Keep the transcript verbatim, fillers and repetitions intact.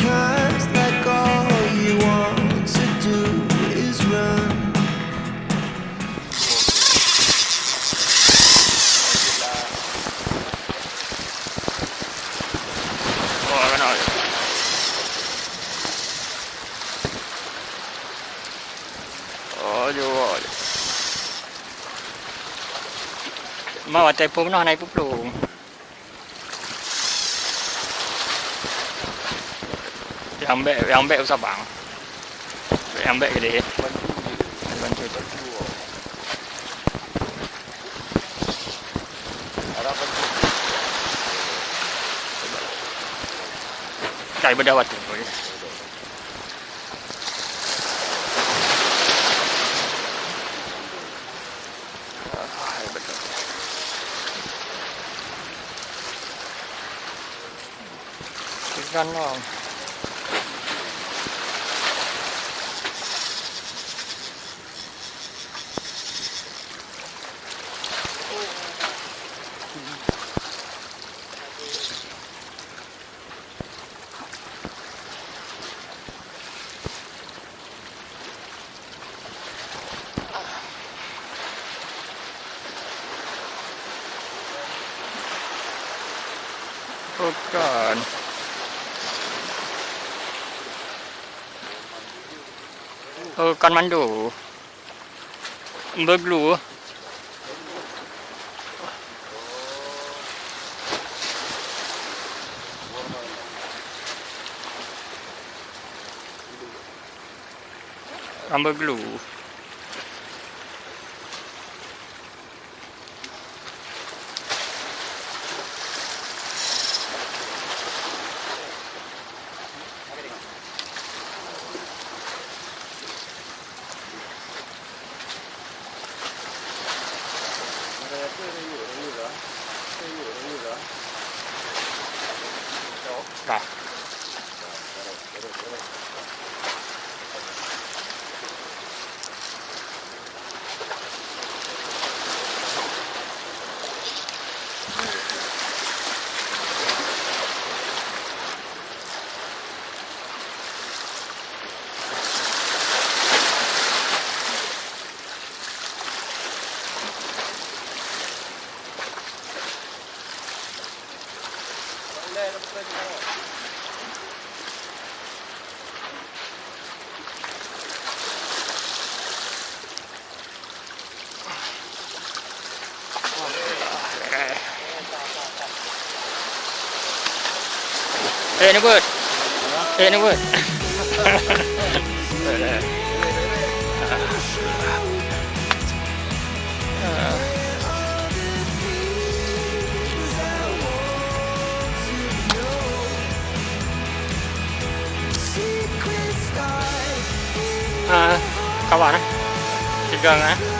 Just like all you want to do is run. Oh, kena. Oh, jua. Ma watèe peunoh na ipuplueng. Nyang bèk, nyang bèk u Sabang. Nyang bèk keudéh. Bantu. Kai beudawat tu. Ikan dong. Bukan. Bukan mandu. Beuglu. Ambeu glu. Nah. Eh, ni buet. Eh, ni buet. Ah, kawan, eh. Tiga, eh.